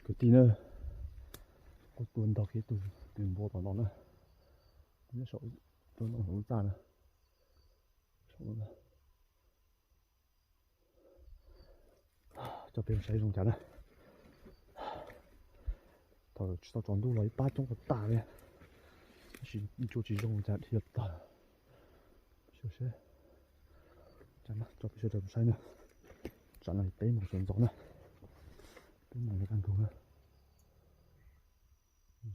Kwv tij na, kuv tuaj ntog kiag tus, tus npua tom no na, nyob saum, tuaj ntog saum lub txaj na, saum no na. Coj peb saib zoo cas na. Thaum tsis tau tsaus ntuj los ib pab coob tas tas li, tab sis ncua tsis zoo cas dhia tag. Xyov seb, coj peb sawv daws mus saib na. Tsam no peb moos sawv ntxov na, peb moos yuav kaj ntug na,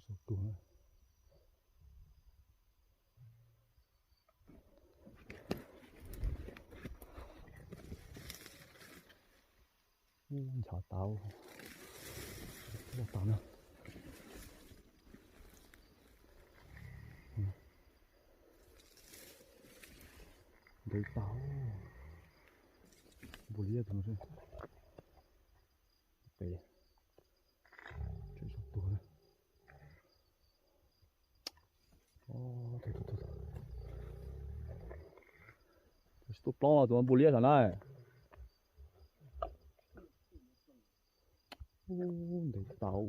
sawv tuag na. Nchav tau, loj tas na. Ntev tau, npua liab tus no xwb. Pem, tseem tshuav tuag na. Tsis tuaj plaub no tus npua liab sav na. Ntev tau,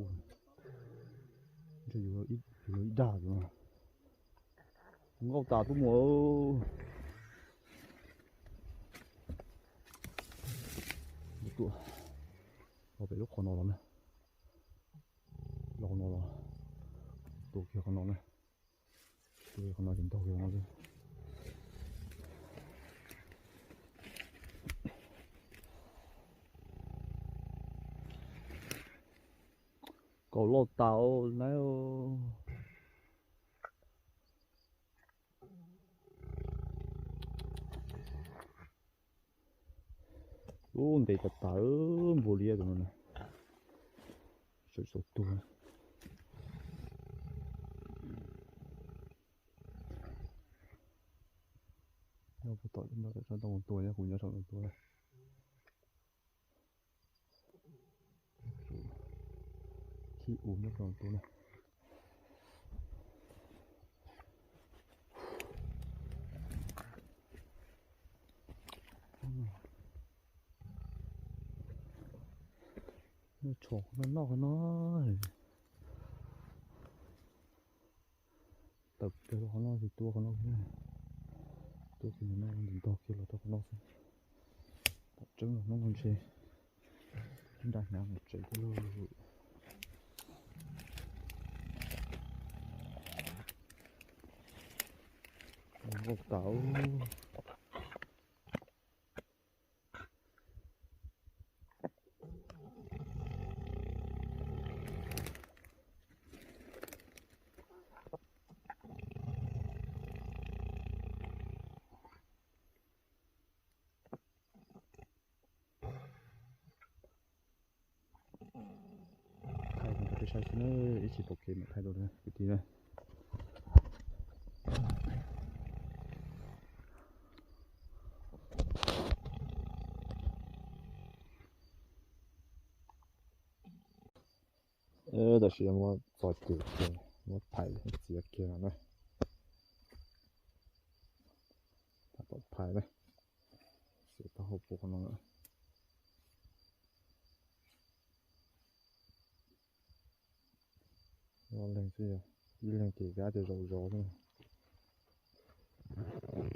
ntshe yuav ib dag tus no. Nkauj tas tuaj mus. Tuaj los pem lub qhov no los na. Los no los, tua kiag qhov no na. Tua kiag qhov no ces ntog kiag qhov no xwb. Kaum loj tas na. Ub, ntev tas tas, npua liab tus no na. Tseem tshuav tuag. Nyob puag tom no, tau tua, nyob kuv nyob saum no tua. Khib u nyob saum no tua na. Noj tshom qhov no, noj qhov no. Tawm kiag rau qhov no ces tua qhov no, tua kiag no, ntog kiag los rau qhov no xwb. Tam tseeb los hnub no ntshe nra hnyav mus tsev thiab lauj. Nkauj tas. Thaij rau peb saib xwb na, ib chim pom kev mam thaij rau kwv tij na. Tam sim no muab txo cem kiag, muab thaij txiav kiag no na. Tab tom thaij na, xiav taub hau puag qhov no lawm. Ob leeg xwb, ib leeg ces kab tias zaum zov xwb.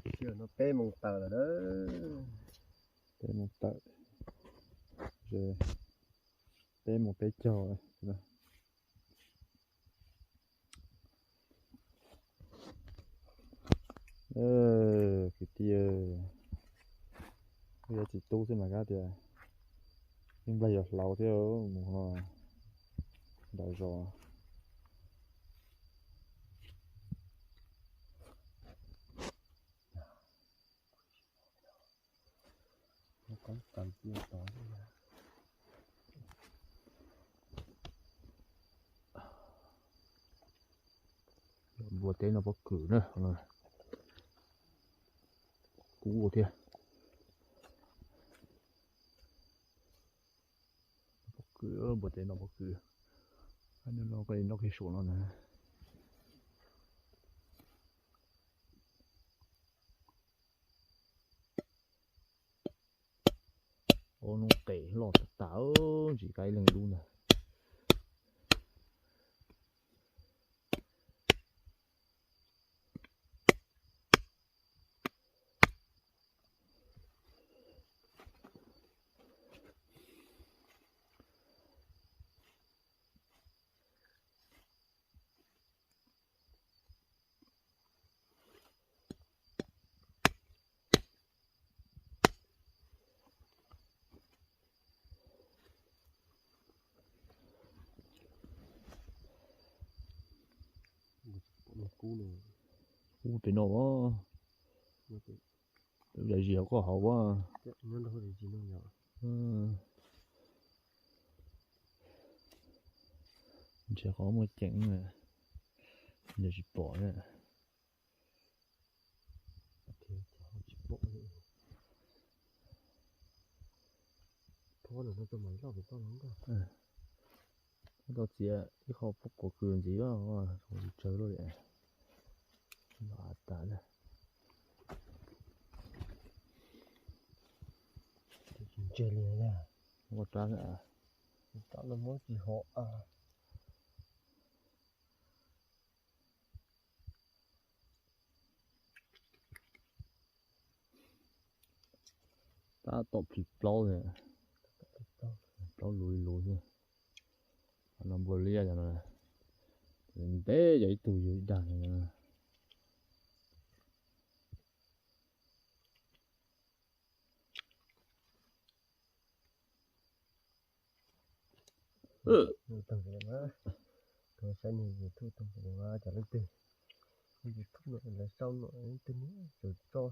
Sij hawm no peb moos tawm lawm na. Peb moos tawm, peb moos peb caug. Kwv tij, yog txiv tub xwb mas kab tias yeej nplaig yuav hlaus thiab mus no nram zos. Npua teb no pob kws na, kub ua thiab. Pob kws, npua teb no pob kws. No koj nyob kiag saum no na. Ob hnub qes loj tas tas, ntsis kab ib leeg dub ntag. Ub, pem no as, zam zis hauv koj hauv as. Ntshe qhov muaj ceem, ntawd tsis pom na. Tau txiav ib qho pob kuav kws ntxiv, tsawg luaj li. Ntses li, ua rab, rab no muab tsis hov. Tab tom plhis plaub, plaub luv li luv xwb. No npua liab cov no, ntev yog ib tug yug ib dag no. Saib nej YouTube tau cov leej twg, YouTube no lawv sau no leej twg ne, tso,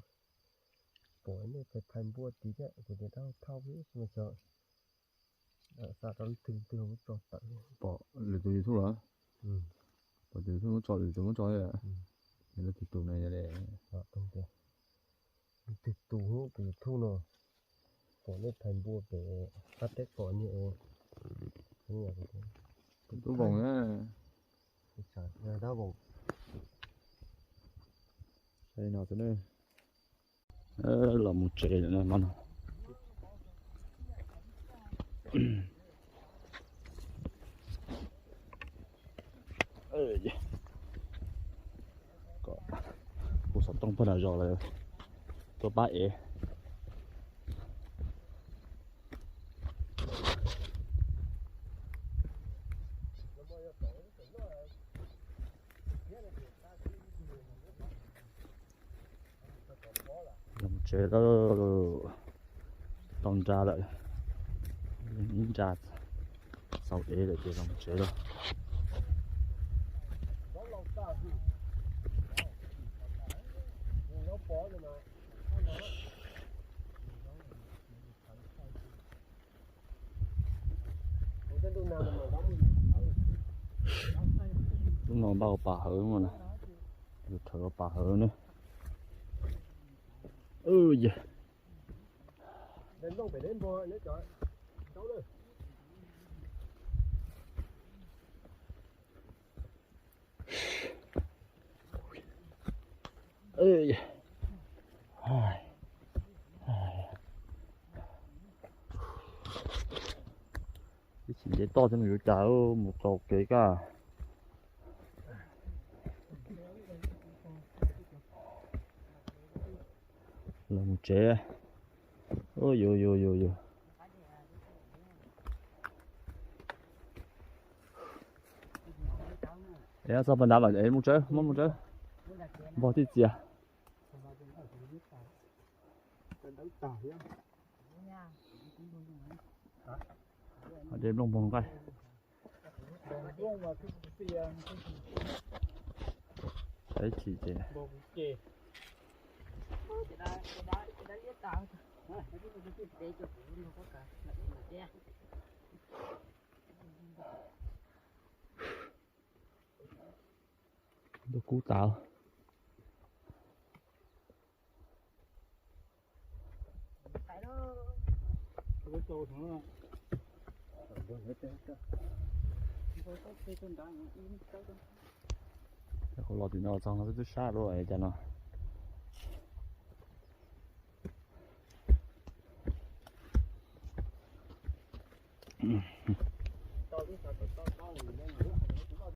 pom nej thaij npua tid thiab kuv tias rau thauj xwb mas xyov xa rau leej twg leej twg muab tso tawm. Pom lwm tus YouTube los? Pom tus YouTube muab tso, lwm tus muab tso. Leej twg tus no, leej twg tus tus YouTube no, pom nej thaij npua pem qab teb kom niag tub voos na. Dab voos. Los mus tsev lawm no. Kuv xov tooj pag nram zos lawm, tuaj pab ev. Los tsev lawm, tau nra lawm, ib nra xaus ev lawm ces los tsev lawm. Lub no npaj ua pas hawv no, yus rhawv ua pas hawv ne. Yog ib chim nce toj thiab mus yuav cas mus txaus kev kaj. Los mus tsev. Yus yus yus yus. Es txog pas nrad mas es mus tsawb, muab mus tsawb, npog tij txias. De nplooj npog nqaij. Saib chim ces. Ntuj kub tas. Qhov los tim no txog no twb sab dua cas no.